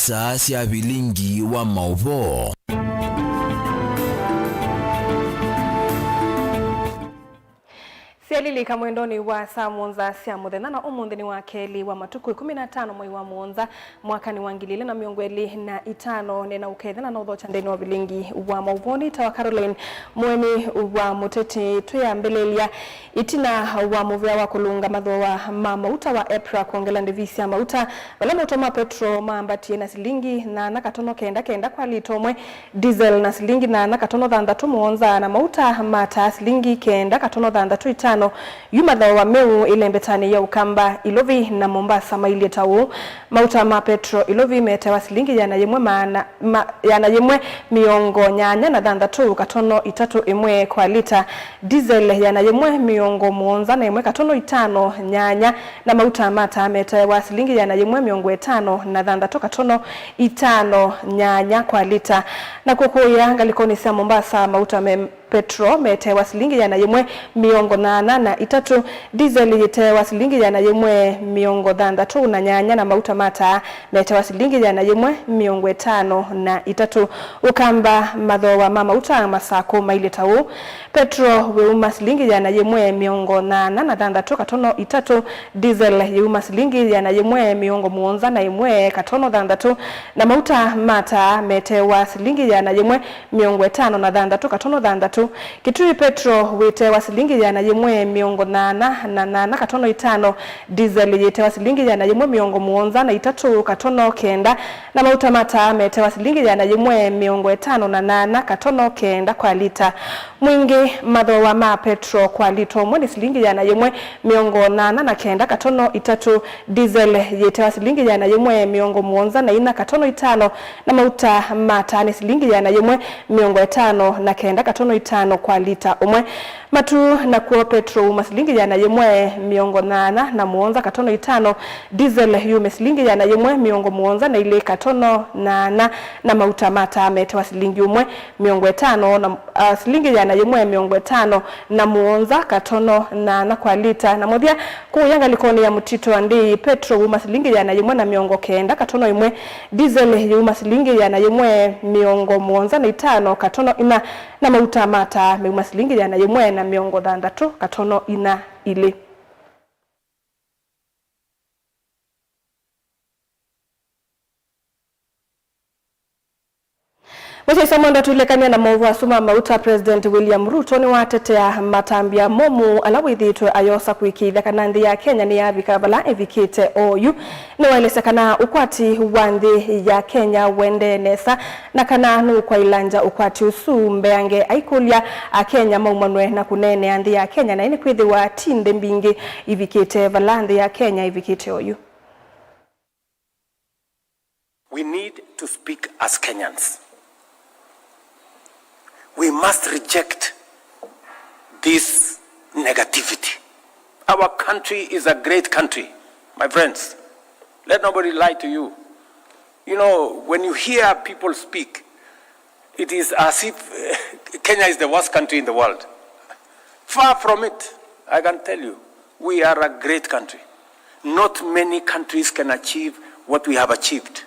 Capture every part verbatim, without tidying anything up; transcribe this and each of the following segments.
saa sya vilingi wa maũvoo. Syalilika mwendonĩ wa saa mũonza sya mũthenya, na ũmũnthĩ nĩ wa kelĩ wa matukũ ĩkũmi na atano mwei wa mũonza, mwakanĩ wa ngili ilĩ na mĩongo ĩlĩ na itano. Nĩ na ũkethela na ũthokya nthĩnĩ wa vilingi wa maũvoo nĩ tawa Caroline Mũeni wa Mũteti. Twĩambĩlĩlya, ĩtina wa mũvea wa kũlũnga mathooa ma mauta wa EPRA kwongela ndĩvi sya mauta, vala mauta ma petro maambatie na silingi nyanya katono kenda kenda kwa lita ũmwe, diesel na silingi nyanya katono thanthatũ mũonza, na mauta ma taa silingi kenda katono thanthatũ itano, yu mathooa meũ ĩlembetanĩ ya Ũkamba, Ilovi na Mombasa mailyĩ ta ũũ. Mauta ma petro Ilovi metewa silingi yĩana yĩmwe maana, ma, yĩana yĩmwe mĩongo nyanya na thanthatũ katono itatũ ĩmwe kwa lita, diesel yĩana yĩmwe mĩongo mũonza na ĩmwe katono itano nyanya, na mauta ma taa metewa silingi yĩana yĩmwe mĩongo ĩtano na thanthatũ katono itano nyanya kwa lita. Na kũkũĩa ngalĩkonĩ sya Mombasa, mauta me petro metewa silingi yĩana yĩmwe mĩongo nyanya na itatũ, diesel yĩtewa silingi yĩana yĩmwe mĩongo thanthatũ na nyanya, na mauta ma taa metewa silingi yĩana yĩmwe mĩongo ĩtano na itatũ. Ũkamba, mathooa ma mauta Masakũ mailyĩ ta ũũ: petro wĩuma silingi yĩana yĩmwe mĩongo nyanya na thanthatũ katono itatũ, diesel yĩuma silingi yĩana yĩmwe mĩongo mũonza na ĩmwe katono thanthatũ, na mauta ma taa metewa silingi yĩana yĩmwe mĩongo ĩtano na thanthatũ katono thanthatũ. Kitui petro wĩtewa silingi yĩana yĩmwe mĩongo nyanya na nyanya katono itano, diesel yĩtewa silingi yĩana yĩmwe mĩongo mũonza na itatũ katono kenda, na mauta ma taa metewa silingi yĩana yĩmwe mĩongo ĩtano na nyanya katono kenda kwa lita. Mwingĩ, mathooa ma petro kwa lita ũmwe nĩ silingi yĩana yĩmwe mĩongo nyanya na kenda katono itatũ, diesel yĩtewa silingi yĩana yĩmwe mĩongo mũonza na inya katono itano, na mauta ma taa nĩ silingi yĩana yĩmwe mĩongo ĩtano na kenda katono itano kwa lita ũmwe. Matu nakw'o petro wuma silingi yĩana yĩmwe mĩongo nyanya na mũonza katono itano, diesel yume silingi yĩana yĩmwe mĩongo mũonza na ilĩ katono nyanya, na mauta ma taa metewa silingi ũmwe mĩongo ĩtano na, ah, silingi yĩana yĩmwe mĩongo ĩtano na mũonza katono nyanya kwa lita. Na mũthya, kũũya ngalĩkonĩ ya Mũtitũ wa Ndĩi, petro wuma silingi yĩana yĩmwe na mĩongo kenda katono ĩmwe, diesel yĩuma silingi yĩana yĩmwe mĩongo mũonza na itano katono ina, na mauta ma taa meuma silingi yĩana yĩmwe na mĩongo thanthatũ katono ina ilĩ. Mũsyaĩĩsya mwendwa, tũilekany'a na maũvoo asu ma mauta. President William Ruto nĩwatetea matambya momũ ala wĩthĩĩtwe ayosa kũĩkĩĩthya kana nthĩ ya Kenya nĩyavika vala ĩvikĩte oyu. Nĩwaelesya kana ũkwati wa nthĩ ya Kenya ũendee nesa na kana nũkwaĩlangya ũkwati ũsu mbeange, aikũlya Akenya maumanwe na kũneenea nthĩ ya Kenya, na ĩndĩ kwĩthĩwa ti nthĩ mbingĩ ivikĩte vala nthĩ ya Kenya ĩvikĩte oyu. We need to speak as Kenyans. We must reject this negativity. Our country is a great country, my friends. Let nobody lie to you. You know, when you hear people speak, it is as if Kenya is the worst country in the world. Far from it, I can tell you, we are a great country. Not many countries can achieve what we have achieved.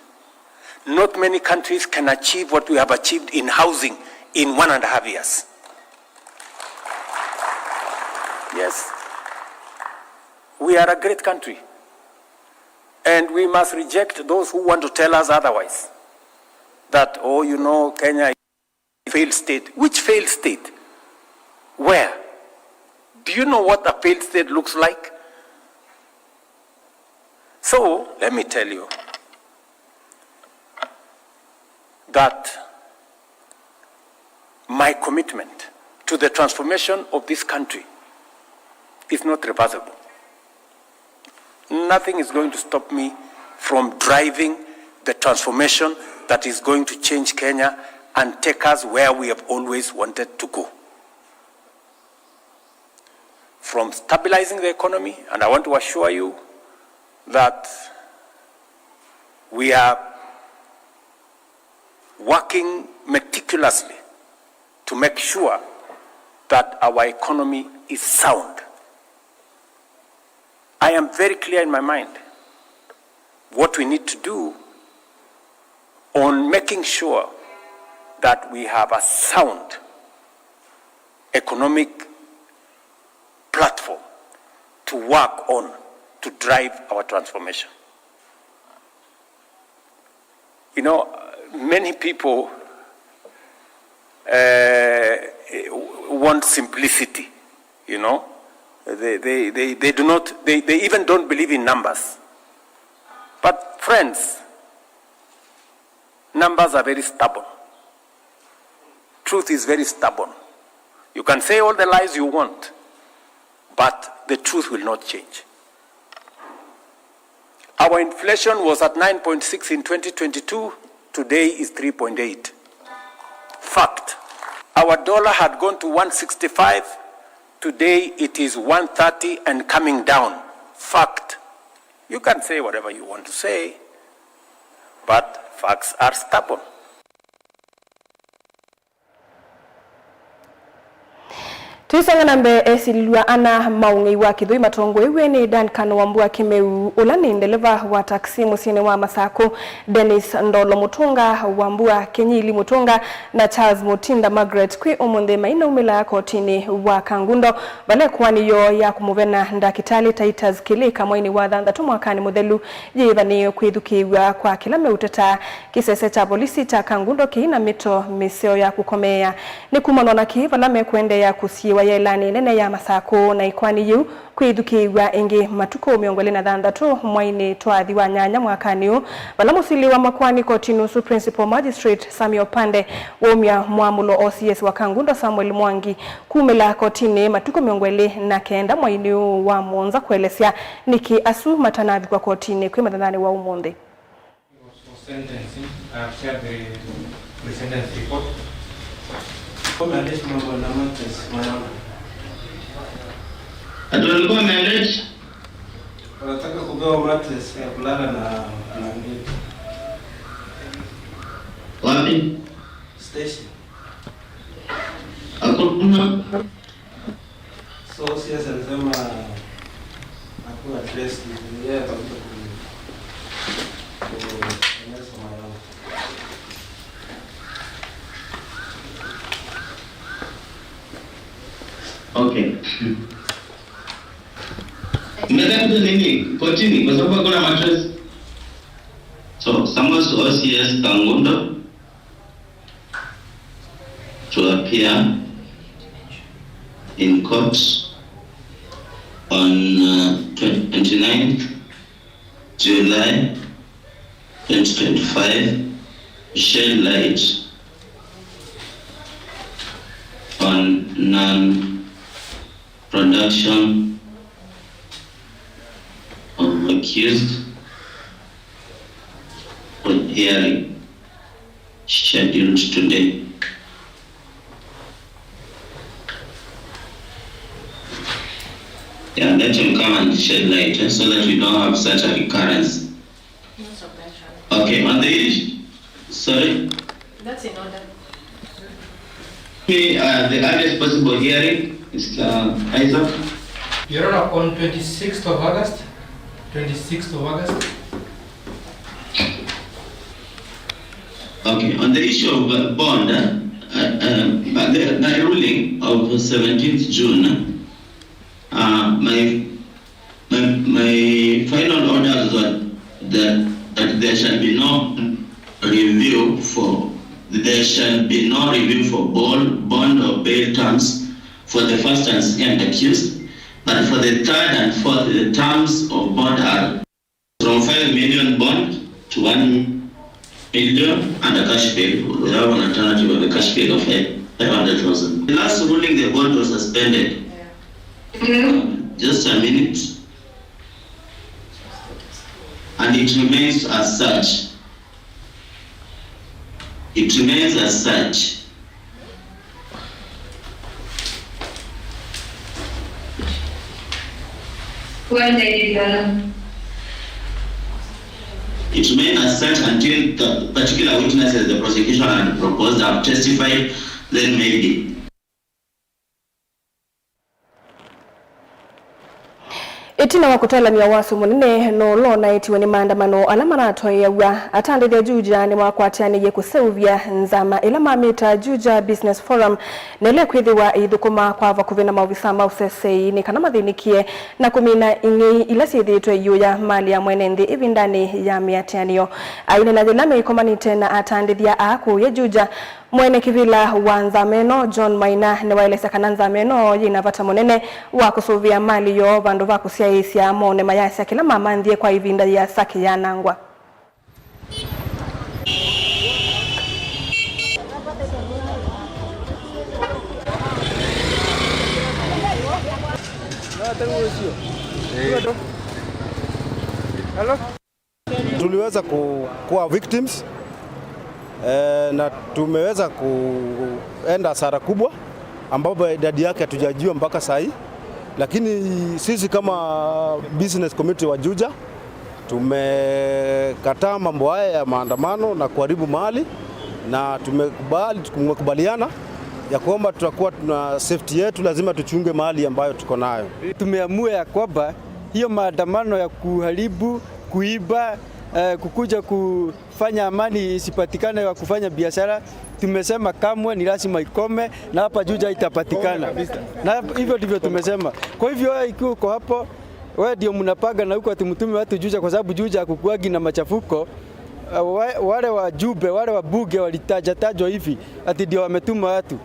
Not many countries can achieve what we have achieved in housing in one and a half years. Yes. We are a great country. And we must reject those who want to tell us otherwise. That, oh, you know, Kenya is a failed state. Which failed state? Where? Do you know what a failed state looks like? So, let me tell you that my commitment to the transformation of this country is not reversible. Nothing is going to stop me from driving the transformation that is going to change Kenya and take us where we have always wanted to go. From stabilizing the economy, and I want to assure you that we are working meticulously to make sure that our economy is sound. I am very clear in my mind. What we need to do on making sure that we have a sound economic platform to work on to drive our transformation. You know, many people, uh, want simplicity, you know. They, they, they, they do not, they, they even don't believe in numbers. But friends, numbers are very stubborn. Truth is very stubborn. You can say all the lies you want, but the truth will not change. Our inflation was at nine point six in twenty twenty-two, today is three point eight. Fact. Our dollar had gone to one sixty-five, today it is one thirty and coming down. Fact. You can say whatever you want to say, but facts are stubborn. Tũisonga na mbee, esilĩlw'a ana ma ũng'ei wa kĩthũi matongoew'e nĩ Duncan Wambua Kĩmeu, ũla nĩ ndeleva wa taxi mũsyĩnĩ wa Masakũ, Dennis Ndolo Mũtũnga, Wambua Kĩnyili Mũtũnga, na Charles Mũtinda Margaret kwĩ ũmũnthĩ mainaumĩla kotinĩ wa Kangundo, vala ĩkoani yoo ya kũmũvena ndakĩtalĩ Titus Kĩlĩka mweinĩ wa thanthatũ mwakanĩ mũthelu yĩĩvanĩe kwĩthukĩĩw'a kwa kĩla meũteta kĩsese kya volisi kya Kangundo kĩi na mĩto mĩseo ya kũkomeea. Nĩ kumanwa na kĩĩ vala mekũendeea kũsiĩĩwa yĩelanĩ nene ya Masakũ na ĩkoani yĩu kwĩthukĩĩw'a ĩngĩ matukũ mĩongo ĩlĩ na thanthatũ mwainĩ twathi wa nyanya mwakanĩ ũũ, vala mũsili wa makoani kotinĩ ũsu Principal Magistrate Sammy Opande waumya mwamũlo O C S wa Kangundo Samuel Mwangi kumĩla kotinĩ matukũ mĩongo ĩlĩ na kenda mwainĩ ũũ wa mũonza kũelesya nĩkĩ asu matanavikwa kotinĩ kwĩ mũthenyanĩ wa ũmũnthĩ. For sentencing, I have shared the pre-sentence report. Kwa maandishi mambo na matters, mwana. Ati walikuwa wameendesha? Wanataka kupewa mattress ya kulala na blanketi. Wapi? Station. Hakuna. So, O C S alisema hakuwa address, yeye atakuja ku-, kueleza maana. Okay. Mnataka kuja nini? Kotini, kwa sababu hakuna mattress. So, summons O C S Kangundo to appear in court on, uh, twenty-ninth July twenty twenty-five, shed light on non-production of accused for hearing scheduled today. Yeah, let him come and shed light, eh, so that we don't have such a recurrence. Okay, on the issue, sorry? That's in order. Me, uh, the earliest possible hearing, Mister Isaac. Your Honor, on twenty-sixth of August, twenty-sixth of August. Okay, on the issue of, uh, bond, uh, uh, uh, the, the ruling of seventeenth June, uh, my, my, my final orders were that, that there shall be no review for, there shall be no review for bond, bond or bail terms for the first and second accused, but for the third and fourth, the terms of bond are from five million bond to one million under cash bail. We have an alternative of a cash bail of five hundred thousand. The last ruling, the bond was suspended. Just a minute. And it remains as such. It remains as such. It remains as such until the particular witnesses the prosecution had proposed have testified, then maybe. Ĩtina wa kũtalany'a wasyo mũnene na ũla ũnaetiwe nĩ maandamano ala maratwaĩaw'a, atandĩthya Juja nĩmakwatĩanĩie kũseũvya nzama ĩla mamĩta Juja Business Forum, na ĩla ĩkwĩthĩwa ĩithũkũma kwa vakuvĩ na maovisa ma ũseseĩ nĩ kana mathĩnĩkĩe na kũmina ing'ei ila syĩthĩĩtwe ĩũlũ ya mali ya mwene nthĩ ĩvindanĩ ya mĩatĩanĩo. Aineena yĩla meĩkomanĩte na atandĩthya aa kũũya Juja, mwene kĩvĩla wa nzama ĩno, John Maina, nĩwaelesya kana nzama ĩno yĩna vata mũnene wa kũsũvĩa mali yoo vandũ va kũsyaĩĩsya mone mayasya kĩla mamanthie kwa ĩvinda yĩasa kĩyanangwa. Tuliweza ku-, kuwa victims, eh, na tumeweza kuenda hasara kubwa ambapo idadi yake hatujajua mpaka saa hii, lakini sisi kama business community wa Juja tumekataa mambo haya ya maandamano na kuharibu mali, na tumekubali, tumekubaliana ya kwamba tutakuwa tuna safety yetu, lazima tuchunge mali ambayo tuko nayo. Tumeamua ya kwamba hiyo maandamano ya kuharibu, kuiba, eh, kukuja kufanya amani isipatikane ya kufanya biashara, tumesema kamwe ni lazima ikome, na hapa Juja itapatikana. Na hivyo ndivyo tumesema. Kwa hivyo wewe ikiwa uko hapo, wewe ndio mnapanga na huko ati mtume watu Juja, kwa sababu Juja hakukuagi na machafuko. Eh, wa-, wale wajumbe, wale wabunge walitaja tajwa hivi ati ndio wametuma watu.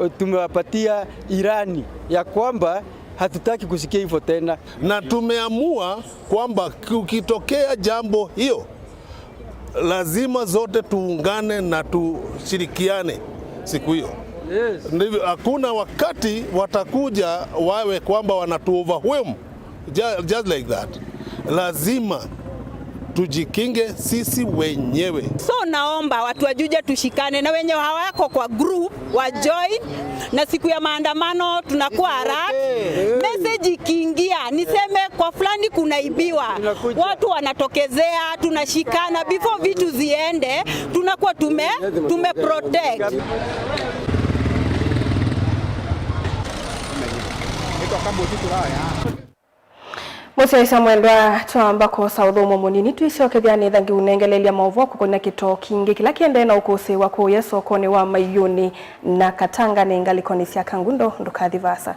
Eh, tumewapatia ilani ya kwamba hatutaki kusikia hivyo tena. Na tumeamua kwamba kukitokea jambo hiyo, lazima zote tuungane na tushirikiane siku hiyo. Yes. Ndivyo, hakuna wakati watakuja wawe kwamba wanatu overwhelm. Ju-, just like that. Lazima tujikinge sisi wenyewe. So naomba watu wa Juja tushikane na wenye hawako kwa group wa join, na siku ya maandamano tunakuwa alert. Message ikiingia, niseme kwa fulani kunaibiwa, watu wanatokezea, tunashikana before vitu ziende, tunakuwa tume-, tume protect. Mũsyaĩĩsya mwendwa, twamba kwosa ũthũmũo mũnini, twĩsyokethya nĩtha ngĩũnengelelya maũvoo kũkonya kĩtoo kingĩ kĩla kĩendee na ũkũsĩĩwa kũũya sokonĩ wa Maiũnĩ na Katanga nĩ ngalĩkonĩ sya Kangundo. Ndũkathi vaasa.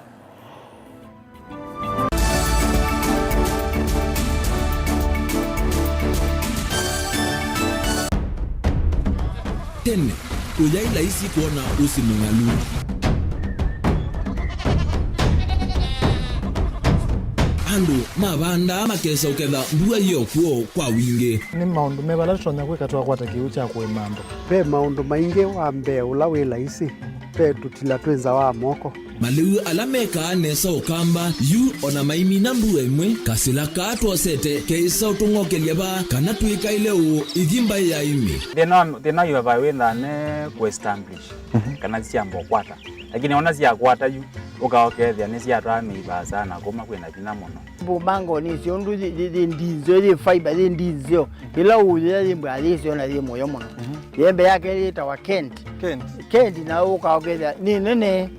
Tene, kũyaĩ laisi kwona ũsĩ mũng'alu. Andũ mavandaa makesa ũketha mbua yĩ o kw'o kwa wingĩ. Nĩ maũndũ meva ala tũtonya kwĩka twakwata kĩw'ũ kya kũĩma andũ? Ve maũndũ maingĩ. Wa mbee ũla wĩ laisi, ve tũtila twĩ nza wa moko. Malĩu ala mekaa nesa Ũkamba yu o na maimina mbua ĩmwe, kasĩla kaa twosete keĩsa ũtũng'okelya vaa kana twĩkaĩle ũũ ĩthi mbaĩ ya ĩmĩ. Thĩna wa, thĩna wa highway wĩthaa ne kũ establish, mhm, kana syamba ũkwata. Lakini ona syakwata yu, ũka ũkethĩa nĩsyatwaa mĩi vaasa na kũma kwĩna vinya mũno. Mbumbango nĩsyo ũndũ yĩ, yĩ, yĩ ndinzeo, yĩ fiber, yĩ ndinzeo. Ĩla ũyĩa yĩ mbwa yĩsyo na yĩ mũyo mũno. Mhm. Yembe yake yĩtawa Kent. Kent. Kent na ũka ũkethĩa nĩ nene. Mhm.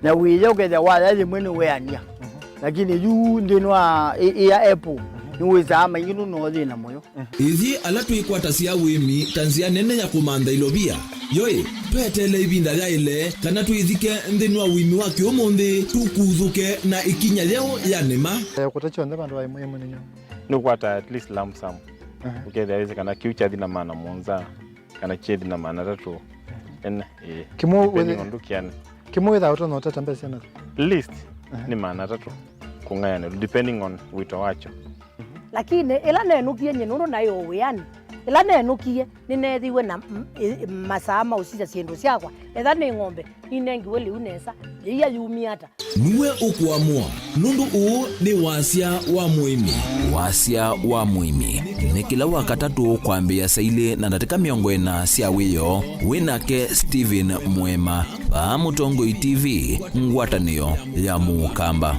Na wĩya ũkethĩa waya yĩmwe nĩweania. Mhm. Lakini yu nthĩnĩ wa ĩ, ĩ ya apple, mhm, nĩwĩsaa maingĩ nũno thĩna mũyo. Ithyĩ ala twĩkwatasya ũĩmi ta nzĩa nene ya kũmantha ilovia, yoĩ, tweteele ĩvinda yaĩle kana twĩthike nthĩnĩ wa ũĩmi wa kĩũmũnthĩ, tũkuthũke na ĩkinya yeũ ya nĩma. Eh, kũta kyonthe vandũ va ĩmwe ĩmwe nĩ nyũmba. Nĩũkwata at least lump sum. Aha. Ũkethĩa wĩsĩ kana kĩu kyathi na maana mũonza, kana kyethi na maana atatũ. Ene, ĩĩ. Kĩmwe depending wĩthĩ- on ndũkĩane. Kĩmwe wĩthaa ũtonya ũtata mbesa syana? Least, aha, nĩ maana atatũ kũng'ayanĩlwa, depending on wĩto wakyo. Lakini ĩla nenũkie nyie, nũndũ naĩ o wĩanĩ, ĩla nenũkie, nĩneethiwe na m-, ĩ-, masaa ma ũsisya syĩndũ syakwa. Etha nĩ ng'ombe, ninengiwe lĩu nesa, yĩia yumie ata? Nue ũkũamũa, nũndũ ũũ nĩ wasya wa mũĩmi. Wasya wa mũĩmi nĩ kĩla Wakatatũ kwambĩĩa saa ilĩ na ndatĩka mĩongo ĩna sya wĩoo, wĩ nake Stephen Mwema, vaa Mũtongoi T V, ngwatanĩo ya Mũkamba.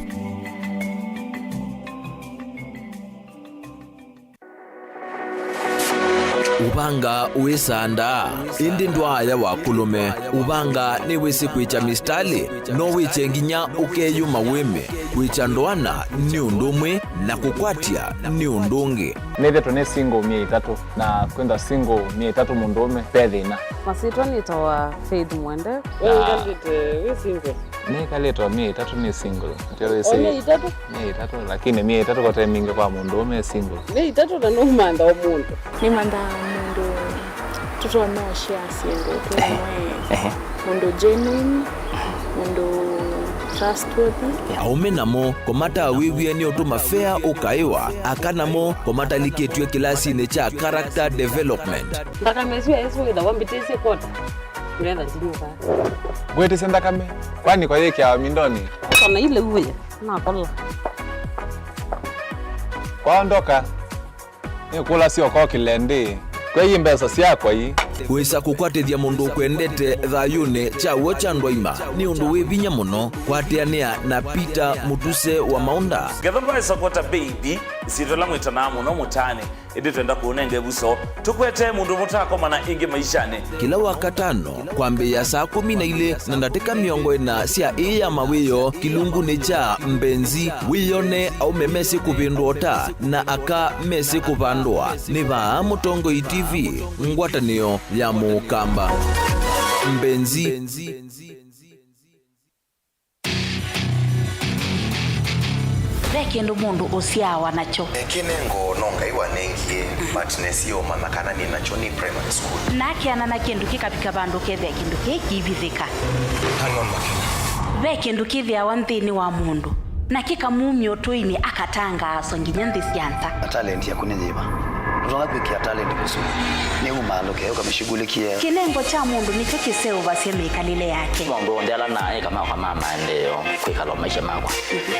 Ũvanga wĩsaa ndaa, ĩndĩ ndwaaya wa kũlũme. Ũvanga nĩwĩsĩ kwĩkya misitalĩ, no wĩkye nginya ũkeyũma wĩme. Kwĩkya ndoana nĩ ũndũ ũmwe, na kũkwatya nĩ ũndũ ũngĩ. Nĩthĩtwe nĩ single myei ĩtatũ, na kwĩthwa single myei ĩtatũ mũndũũme ve thĩna. Masyĩtwa nĩtawa Faith Mwende. Wewe ũikalĩte wĩ single? Nĩkalĩte o myei ĩtatũ nĩ single. Ndio wĩsĩ. O myei ĩtatũ? Myei ĩtatũ, lakini myei ĩtatũ kote mingĩ kwa mũndũũme e single. Myei ĩtatũ na nũmantha o mũndũ. Nĩmanthaa mũndũ tũtonya ũshare syĩndũ twĩ. Ehe. Mũndũ genuine, mũndũ trustworthy. Aũme namo kũmatawĩw'e nĩ ũndũ mafea ũkaĩwa, aka namo kũmatalikĩtw'e kĩlasinĩ kya character development. Nthakame ĩsu ya Yesũ wĩthawa mbĩtĩsye kwota, ngetha ndinyuka. Ngwĩtĩsye nthakame, kwani kwa yĩkĩawa mindoni? Kota na ile uwe, nakola. Kwaondoka. Nĩkũlasya ũkokĩle ndĩ, kwei mbesa syakwa ii. Wĩsa kũkwatĩthya mũndũ ũkwendete thayũnĩ kya w'o kya ndwaima nĩ ũndũ wĩ vinya mũno. Kwatĩanĩa na Peter Mũtuse wa Maũnda. Ngetha ndwaĩsa kwota baby, ĩsyĩtwa ĩla mwĩtanaa mũno mũtaanĩ, ĩndĩ twenda kũũnenga ĩvuso, tũkwete mũndũ mũtakomana ĩngĩ maishanĩ. Kĩla Wakatano, kwambĩĩa saa kũmi na ilĩ na ndatĩka mĩongo ĩna sya ĩĩ ya mawĩoo kĩlungunĩ kya Mbenzi, wĩyone aũme mesĩ kũvĩndũa ũta na aka mesĩ kũvandũa. Nĩ vaa Mũtongoi T V, ngwatanĩo ya Mũkamba. Mbenzi. Ve kĩndũ mũndũ ũsyaawa nakyo. Kĩnengo no Ngai wanengie, but nesie ũmanya kana nĩ nakyo nĩ primary school. Na akeana na kĩndũ kĩkavika vandũ kethĩa kĩndũ kĩĩ kĩivithĩka. Canon Makena. Ve kĩndũ kĩthĩawa nthĩnĩ wa mũndũ, na kĩkamumya ũtũinĩ akatangaaswa nginya nthĩ sya nza. Talent yaku nĩ yĩva? Ndũtonya kwĩkĩa talent kũsũ. Nĩ umaa ndũke ũkamĩshughulikie. Kĩnengo kya mũndũ nĩkyo kĩseũvasya mĩkalĩle yake. Maũndũ onthe ala naĩ kama kwa ma maendeeo kwĩkala maisha makwa.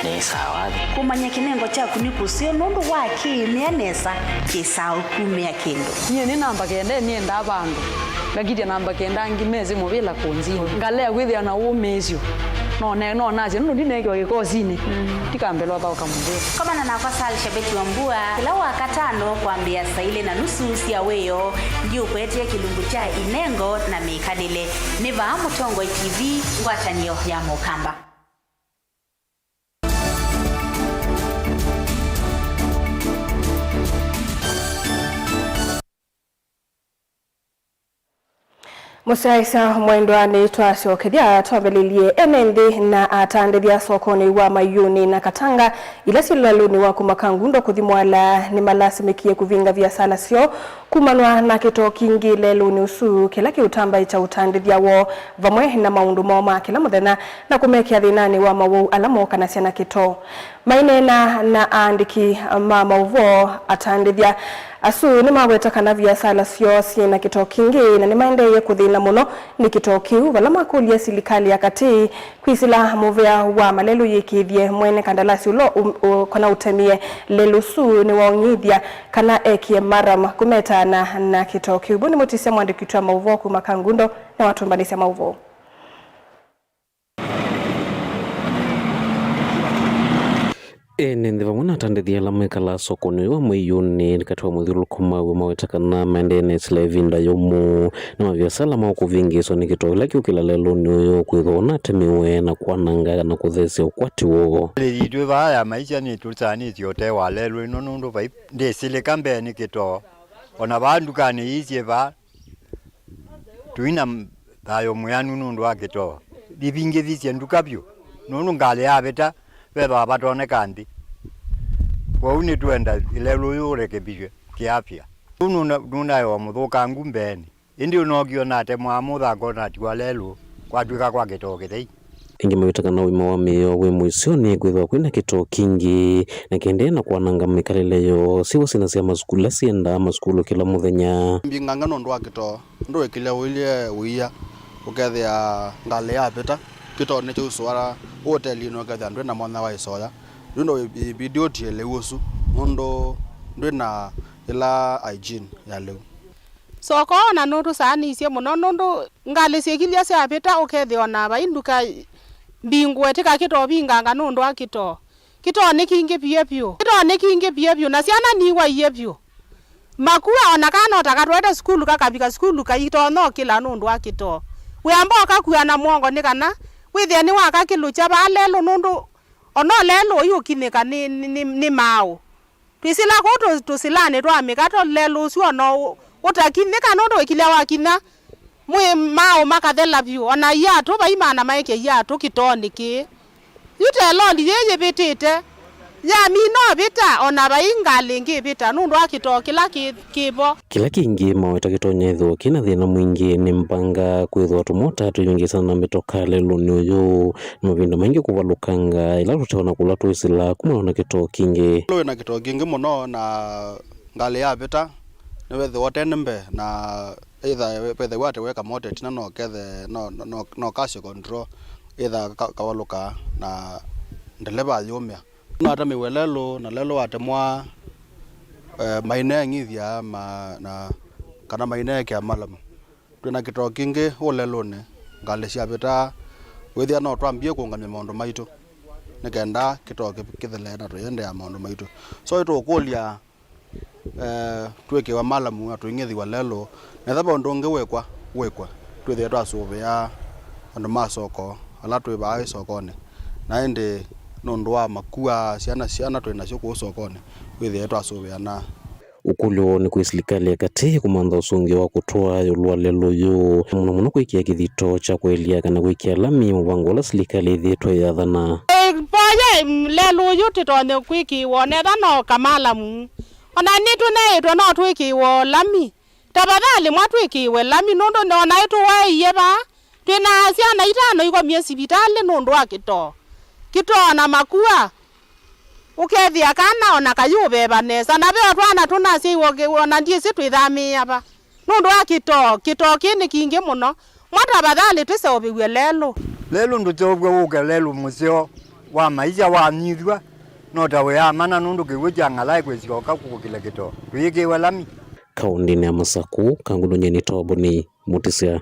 Nĩ sawa. Kũmanya kĩnengo kyaku nĩ kũseo nũndũ wa kĩĩmĩa nesa kĩsaa ũkumĩa kĩndũ. Nyie nĩ namba kenda nĩendaa vandũ. Ngakitya namba kenda angĩ mesĩ mũvĩla kũnzini. Ngalea kwĩthĩa na ũmĩĩsyo. No ne-, no nasya nũndũ ndineekiwa kĩkosinĩ. Ndikambĩlwa thaũka mũvĩla. Komana nakwa Sal Shabeti wa Mbua kĩla Wakatano kwambĩĩa saa ilĩ na nusu sya wĩoo. Ndiũkwetie kĩlungu kya inengo na mĩkalĩle. Nĩ vaa Mũtongoi T V, ngwatanĩo ya Mũkamba. Mũsyaĩĩsya mwendwa, nĩtwasyokethya twambĩlĩlye ene nthĩ na atandĩthya sokonĩ wa Maiũnĩ na Katanga, ila syĩ lũlalũnĩ wa kuma Kangundo kũthi Mwala, nĩmalasimĩkie kũvinga viasala syoo kumanwa na kĩtoo kingĩ lelũnĩ ũsu, kĩla kĩũtambaĩkya ũtandĩthya woo vamwe na maũndũ moo ma kĩla mũthenya na kũmekĩa thĩnanĩ wa mawau ala mookanasya na kĩtoo. Maineena na aandĩki ma maũvoo, atandĩthya asu nĩmaweta kana viasala syoo syĩ na kĩtoo kingĩ na nĩmaendeeie kũthĩna mũno nĩ kĩtoo kĩu, vala makũlya silikalĩ ya katĩ kwĩsĩla mũvea wa malelũ yĩkĩĩthye mwene kandalasi ũla ũ-, ũ-, kana ũtemie lelũ ũsu nĩwaong'ĩthya kana ekie maram kũmetaana na kĩtoo kĩu. Vu nĩ mũtĩsya mwandĩki witũ wa maũvoo kuma Kangundo na watũmbanĩsya maũvoo. Ene nthĩ vamwe na atandĩthya ala mekalaa sokonĩ ũyũ wa Maiũnĩ katĩ wa mũthyũlũlũko maw'o maweta kana maendee na ĩsĩla ĩvinda yũmũ na maviasala moo kũvingĩĩswa nĩ kĩtoo kĩla kĩũkĩla lelũnĩ ũyũ kwĩthwa ũnatemiwe na kwananga na kũthesya ũkwati woo. Hali yitũ vaa ya maisha nĩtũsanĩsye ũtee wa lelũ ĩno nũndũ vai ndĩsĩlĩka mbee nĩ kĩtoo. O na vaa ndukanĩ ii syĩ vaa, tũi na m-, thayũ mwĩanu nũndũ wa kĩtoo. Ndivingĩthisye nduka vyũ, nũndũ ngalĩ yavĩta, vethĩwa vatoneka nthĩ. Kwoou nĩtwenda lelũ ũyũ ũrekebishwe kĩafya. Ũu nũna-, nũnaewa mũthũkangu mbeenĩ, ĩndĩ ũnookie ũnatemwa mũthanga ũnatiwa lelũ, kwatw'ĩka kwa kĩtoo kĩthei. Ĩngĩ mawĩta kana ũima wa mĩao wĩ mũisyonĩ kwĩthĩwa kwĩna kĩtoo kingĩ, na kĩendee na kwananga mĩkalĩle yoo. Syĩw'a syana sya masukulu ila syendaa masukulu kĩla mũthenya. Mbinganga nũndũ wa kĩtoo, nũndũ wĩkĩle ũilye ũia, ũkethĩa ngalĩ yavĩta, kĩtoo nĩkyausũa ũtelinĩ, ũkethĩa ndwĩ na mwanya wa ĩsoya. Yu no ĩbidi ũtie lĩu ũsu, nũndũ ndwĩ na ĩla hygiene ya lĩu. Soko ona nũtũsaanĩisye mũno, nũndũ ngalĩ syĩkilya syavĩta, ũkethĩa ona vai nduka mbingũe, tĩka kĩtoo vinganga nũndũ wa kĩtoo. Kĩtoo nĩ kingĩ vyũ vyũ. Kĩtoo nĩ kingĩ vyũ vyũ, na syana niwaie vyũ. Makua o na kana o ta katwaete sukulu kakavika sukulu kaitonya ũkĩla nũndũ wa kĩtoo. Wĩamba ũkakua na mũongo nĩ kana wĩthĩe nĩwakakĩlũkya vaa lelũ nũndũ o na lelũ ũyũkinyĩka nĩ, nĩ, nĩ, nĩ maaũ. Twĩsĩla kũu tũ-, tũsĩlanĩ twa mĩkato, lelũ ũsu o na ũ-, ũtakinyĩka nũndũ wĩkilya wakinya mwĩ maaũ makathela vyũ. O na iatũ vai maana maĩkya iatũ kĩtoonĩ kĩĩ. Yu ta ĩloli yĩĩ yĩvĩtĩte, yamina ũvĩta, o na vai ngalĩ ĩngĩ ĩvĩta nũndũ wa kĩtoo kĩla kĩ, kĩ vo. Kĩla kĩngĩ maweta kĩtonya ĩthĩwa kĩ na thĩna mwingĩ nĩ mbanga kwĩthĩwa tũmota tũyũngĩĩsana na mĩtoka lelũnĩ ũyũ. Mavinda maingĩ kũvalũkanga ĩla tũteona kũla twĩsĩla kumana na kĩtoo kingĩ. Lelũ wĩ na kĩtoo kingĩ mũno, na ngalĩ yavĩta, nĩwethĩwa ũte nĩ mbee, na either vethĩwa atĩ weka moto ĩtina no kethe, no, no, no, no kasyo control, either ka-, kavalũka na ndeleva ayũmĩa. No atemĩwe lelũ, na lelũ watemwa, eh, maineeng'ithya ma-, na, kana maineekĩa malamu. Twĩ na kĩtoo kĩngĩ ũũ lelũnĩ, ngalĩ syavĩtaa, wĩthĩa no twambie kũũngamya maũndũ maitũ, nĩ kenda kĩtoo kĩ-, kĩthelee na tũiendeea maũndũ maitũ. So, ĩtũũkũlya, eh, twĩkĩwe malamu na tũing'ĩthĩwa lelũ, na ethĩwa ve ũndũ ũngĩ wĩkwa, wĩkwe, twĩthĩe twasũvĩa andũ ma soko, ala twĩ vaa ĩsokonĩ, na ĩndĩ nũndũ wa makua, syana, syana twĩ nasyo kũu sokonĩ, wĩthĩe twasũvĩana. Ũkũlyo nĩ kwĩ silikalĩ ya katĩ kũmantha ũsũngĩo wa kũtwaa ĩũlũ wa lelũ ũyũ, mũno mũno kwĩkĩa kĩthito kya kũelya kana kwĩkĩa lami mũvango ũla silikalĩ ĩthĩĩtwe ĩyathana. Ĩ, voya lelũ ũyũ tĩtonye kwĩkĩĩwa, onetha no kamalamu. Ona nĩtũneĩtwe no twĩkĩĩwe lami. Tafadhali mwatwĩkĩĩwe lami nũndũ nĩona ĩtũwaĩie vaa. Twĩ na syana itano ikomie sivitalĩ nũndũ wa kĩtoo. Kĩtoo na makua. Ũkethĩa kana ona kayũveva nesa. Na ve o twana tũnasyaiwe ũkĩ-, ona ndyĩsĩ twĩthamĩĩa va. Nũndũ wa kĩtoo, kĩtoo kĩĩ nĩ kingĩ mũno. Mwa tafadhali tũseũvĩw'e lelũ. Lelũ ndũseũvw'a wũke lelũ mũseo wa maisha wanyithw'a, no ta wĩamana nũndũ kĩw'ũ kya ng'alaĩ kwĩsyoka kũkĩla kĩtoo. Tũyĩkĩĩwe lami. Kaũndĩnĩ ya Masakũ, Kangũndũ Nyeni Tobo nĩ Mũtĩsya.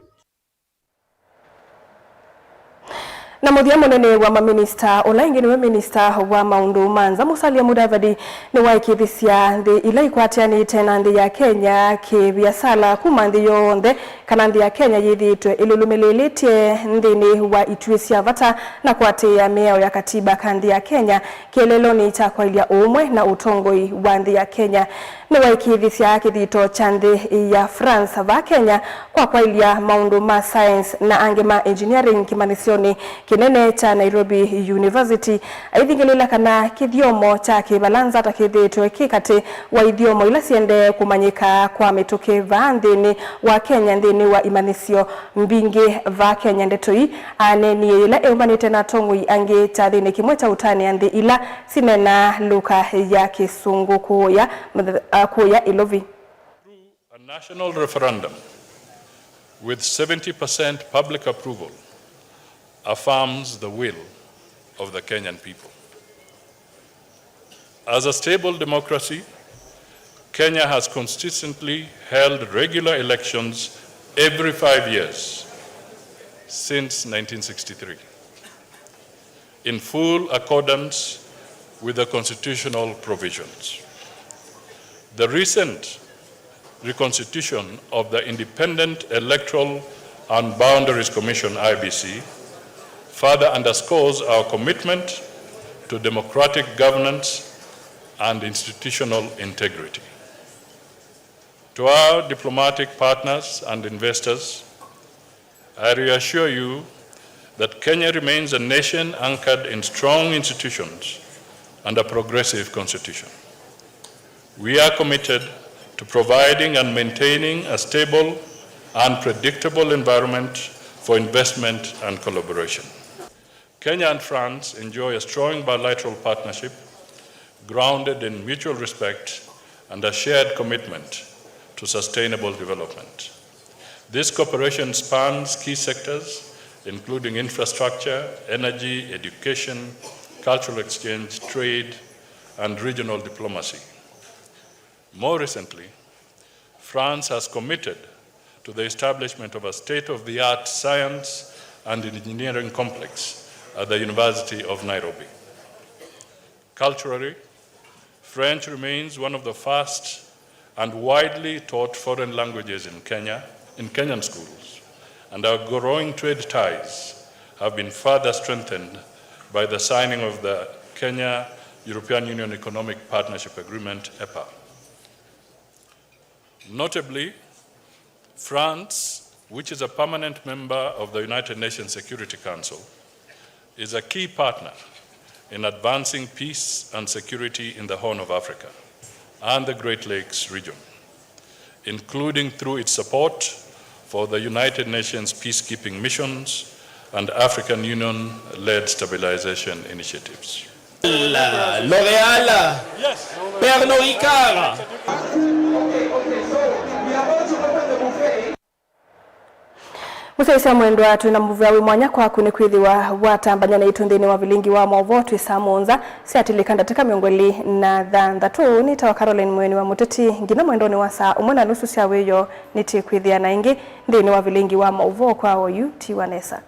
Na mũthya mũnene wa maminista, ũla ĩngĩ nĩwe minista wa maũndũ ma nza, Musalia Mudavadi, nĩwaĩkĩĩthisya nthĩ ila ikwatĩanĩte na nthĩ ya Kenya kĩ-viasala kuma nthĩ yonthe, kana nthĩ ya Kenya yĩthĩĩtwe ĩlũlũmĩlĩĩlĩtye nthĩnĩ wa ituĩ sya vata na kũatĩĩa mĩao ya katiba ka nthĩ ya Kenya kĩeleelonĩ kya kwaĩlya ũũmwe na ũtongoi wa nthĩ ya Kenya. Nĩwaĩkĩĩthisya kĩthito kya nthĩ ya France vaa Kenya kwa kwaĩlya maũndũ ma science na angĩ ma engineering kĩmanyĩsyonĩ kĩnene kya Nairobi University, aithingĩlĩĩla kana kĩthyomo kya Kĩvalanza ta kĩthĩĩtwe kĩ katĩ wa ithyomo ila siendee kũmanyĩka kwa mĩtũkĩ vaa nthĩnĩ wa Kenya nthĩnĩ wa imanyĩsyo mbingĩ vaa Kenya. Ndeto ii aneenie yĩla eũmbanĩte na atongoi angĩ kyathĩnĩ kĩmwe kya ũtanĩa nthĩ ila sineenaa lũka ya Kĩsũngũ kũũya, kũũya Ĩlovi. A national referendum with seventy percent public approval affirms the will of the Kenyan people. As a stable democracy, Kenya has consistently held regular elections every five years since nineteen sixty-three, in full accordance with the constitutional provisions. The recent reconstitution of the Independent Electoral and Boundaries Commission, I B C, further underscores our commitment to democratic governance and institutional integrity. To our diplomatic partners and investors, I reassure you that Kenya remains a nation anchored in strong institutions and a progressive constitution. We are committed to providing and maintaining a stable and predictable environment for investment and collaboration. Kenya and France enjoy a strong bilateral partnership grounded in mutual respect and a shared commitment to sustainable development. This cooperation spans key sectors, including infrastructure, energy, education, cultural exchange, trade, and regional diplomacy. More recently, France has committed to the establishment of a state-of-the-art science and engineering complex at the University of Nairobi. Culturally, French remains one of the first and widely taught foreign languages in Kenya, in Kenyan schools, and our growing trade ties have been further strengthened by the signing of the Kenya European Union Economic Partnership Agreement, E P A. Notably, France, which is a permanent member of the United Nations Security Council, is a key partner in advancing peace and security in the Horn of Africa and the Great Lakes region, including through its support for the United Nations peacekeeping missions and African Union-led stabilization initiatives. L'Oréal, Pernod Ricard. Mũsyaĩĩsya mwendwa, twĩ na mũvea wĩ mwanya kwaku nĩ kwĩthĩwa watambany'a naitũ nthĩnĩ wa vilingi wa maũvoo twĩ saa mũonza syatilĩka ndatĩka mĩongo ĩlĩ na thanthatũ. Nĩtawa Caroline Mũeni wa Mũteti. Nginya mwendonĩ wa saa ũmwe na nusu sya wĩoo, nĩtĩkwĩthĩa na ĩngĩ nthĩnĩ wa vilingi wa maũvoo kwa oyu ti wa nesa.